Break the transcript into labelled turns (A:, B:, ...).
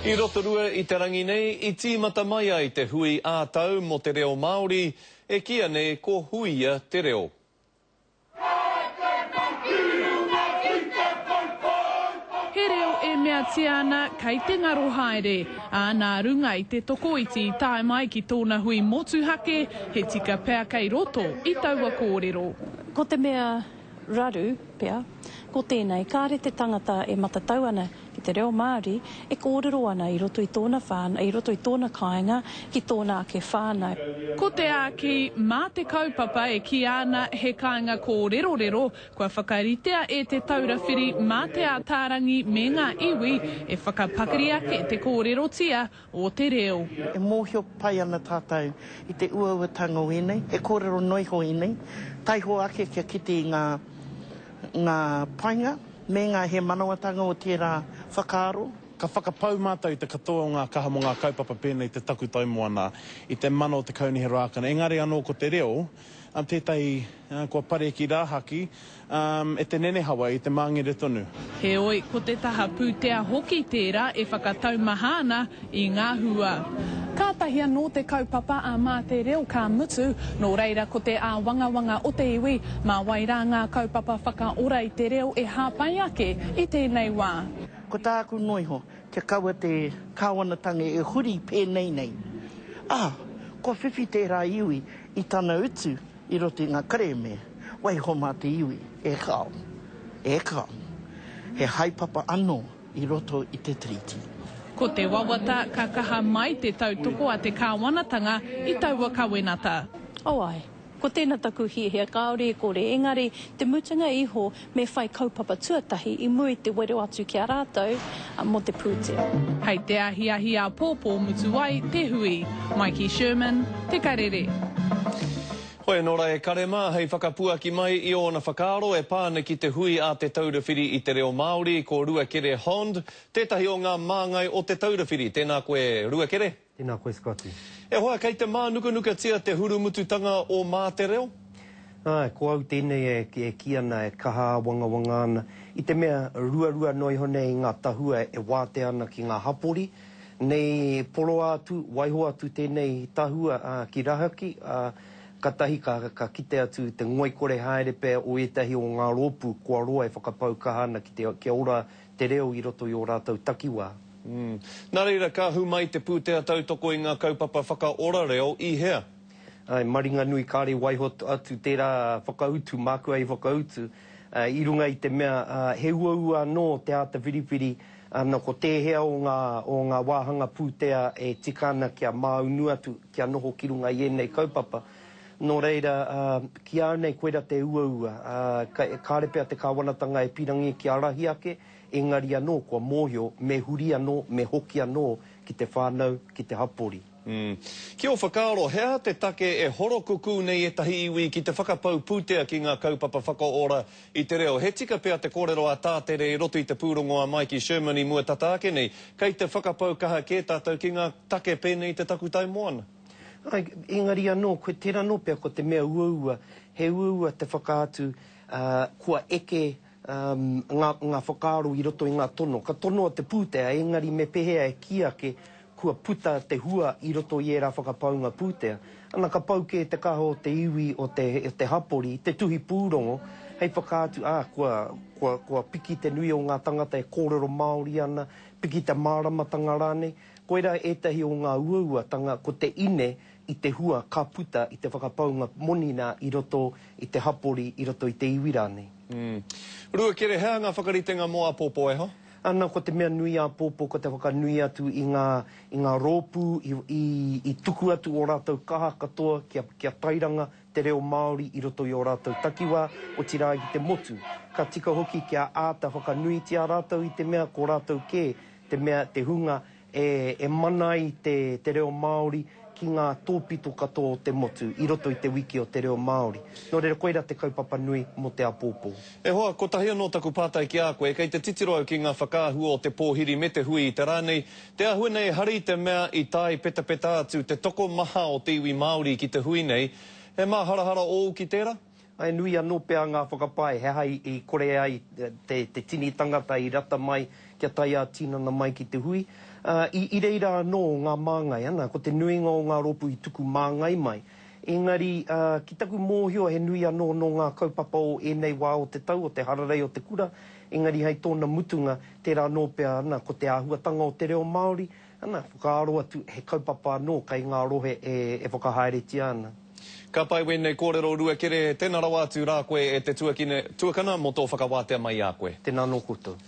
A: I Rotorua i te rangi nei i tīmata mai ai te hui ā-tau mō te reo Māori e kīia nei ko Huia te Reo.
B: He reo e meatia ana kei te ngaro haere, ā, nā runga i te tokoiti i tae mai ki tōna hui motuhake, he tika pea kei roto i taua kōrero.
C: Ko te mea raru pea, ko tēnei, kāre te tangata e matatau ana ki te reo Māori e kōrero ana i roto i tōna whānau, i roto i tōna kāinga, ki tōna ake whānau.
B: Ko te āki, mā te kaupapa e kīia ana he kāinga kōrerorero, kua whakaritea e Te Taura Whiri mā Te Ātaarangi me ngā iwi e whakapakari ake te kōrerotia o te reo.
D: E mōhio pai ana tātou i te uauatanga o ēnei, he kōrero noa iho ēnei, taihoa ake kia kite i ngā, ngā painga me ngā hēmanawatanga o tērā whakaaro.
E: Ka whakapau mātou i te katoa o ngā kaha mō ngā kaupapa pēnei i te takutai moana, i te mana o te Kaunihera Rākana, engari anō ko te reo, tētahi kua pare ki rāhaki, e te nenehawa, i te māngere tonu.
B: Heoi, ko te taha pūtea hoki tērā e whakataumaha ana i ngā hua. Kātahi anō te kaupapa a Mā te Reo ka mutu, nō reira ko te āwangawanga o te iwi, mā wai rā ngā kaupapa whakaora i te reo e hāpai ake i tēnei wā.
D: Ko tāku noa iho, kia kaua te kāwanatanga e huri pēnei nei. Ā, kua whiwhi tērā iwi i tana utu i roto i ngā kerēme, waiho mā te iwi, e kāo, e kāo, he haepapa anō i roto i te Tiriti.
B: Ko te wawata ka kaha mai te tautoko a te kāwanatanga i taua kawenata.
C: Oh ae, ko tena taku hiahia kaore e kore, engari te mutunga iho me whai kaupapa tuatahi i mua i te wero atu ki a rātou mō te pūtea.
B: Hei te ahiahi āpōpō mutu ai te hui. Mikey Sherman, Te Karere.
A: Hoi anō rā e kare mā hei whakapuaki mai i ōna whakaaro e pā ana ki te hui a Te Taura Whiri i te Reo Māori, ko Ruakere Hond, tētahi o ngā māngai o Te Taura Whiri. Tēnā koe Ruakere.
F: Tēnā koe Scotty.
A: E hoa, kei te mānukanukatia te hurumututanga o Mā te Reo?
F: Āe, ko au tēnei e kī ana, e kaha āwangawanga ana, i te mea ruarua noa iho nei ngā tahua e wātea ana ki ngā hapori, nei poroa atu, waiho atu tēnei tahua ki rahaki, ā, katahi ka kite atu te ngoikore haere pea o ētahi o ngā rōpū kua roa e whakapau kaha ana ki te kia ora te reo i roto i ō rātou takiwā.
A: Nā reira, ka ahu mai te pūtea tautoko i ngā kaupapa whakaora reo i hea?
F: Āe, maringanui kāre waiho atu tērā whakautu, māku hei whakautu, i runga i te mea he uaua anō te āta whiriwhiri ana ko tēhea o ngā, o ngā wāhanga pūtea e tika ana kia māunu atu, kia noho ki runga i ēnei kaupapa. Nō reira, ki a au nei koira te uaua, kāre pea te kāwanatanga e pirangi kia rahi ake, Engari anō kua mōhio me huri anō, me hoki anō ki te whānau, ki te hapori.
A: Ki ō whakaaro, he aha te take e horokukū nei ētahi iwi ki te whakapau pūtea ki ngā kaupapa whakaora i te reo? He tika pea te kōrero a Tātere i roto i te pūrongo a Maiki Sherman i mua tata ake nei, kei te whakapau kaha kē tātou ki ngā take pēnei i te takutai moana.
F: Āe, engari anō, koe tērā anō pea ko te mea uaua, he uaua te whakaatu, ā, kua eke ngā, ngā whakaaro i roto i ngā tono. Ka tonoa te pūtea, engari me pehea e kī ake kua puta te hua i roto i ērā whakapaunga pūtea. Ana, ka pau kē te kaha o te iwi, o te, o te hapori, te tuhi pūrongo hei whakaatu, ā, kua, kua, kua piki te nui o ngā tangata e kōrero Māori ana, piki te māramatanga rānei. Koirā ētahi o ngā uauatanga, ko te ine i te hua ka puta i te whakapaunga moni nā i roto i te hapori, i roto i te iwi rānei.
A: Ruakere, he aha ngā whakaritenga mō āpōpō e hoa?
F: Ana, ko te mea nui āpōpō ko te whakanui atu i ngā, i ngā rōpū i, i, i tuku atu ō rātou kaha katoa kia, kia tairanga te reo Māori i roto i ō rātou takiwā, otirā i te motu. Ka tika hoki kia āta whakanuitia rātou i te mea ko rātou kē te mea, te hunga e, e mana ai te, te reo Māori ki ngā tōpito katoa o te motu i roto i te wiki o te reo Māori. Nō reira, koirā te kaupapa nui mō te āpōpō.
A: E hoa, kotahi anō taku pātai ki a koe, kei te titiro au ki ngā whakaahua o te pōhiri me te hui i te rā nei, te āhua nei ehara i te mea i tae petapeta atu te tokomaha o te iwi Māori ki te hui nei, he māharahara ōu ki tērā?
F: He nui anō pea ngā whakapae he aha i kore ai te tini tangata i rata mai. kia tae ā-tinana mai ki te hui. Ā, i, i reira anō ngā māngai, ana, ko te nuinga o ngā rōpū i tuku māngai mai. Engari, ā, ki taku mōhio he nui anō nō ngā kaupapa o ēnei wā o te tau, o te hararei o te kura, engari hei tōna mutunga, tērā anō pea, ana, ko te āhuatanga o te reo Māori, ana, whakaaro atu he kaupapa anō kei ngā rohe e, e whakahaeretia ana.
A: Ka pai wēnei kōrero Ruakere, tēnā rawa atu rā koe e te tuakine, tuakana mō tō whakawātea mai i a koe.
F: Tēnā anō koutou.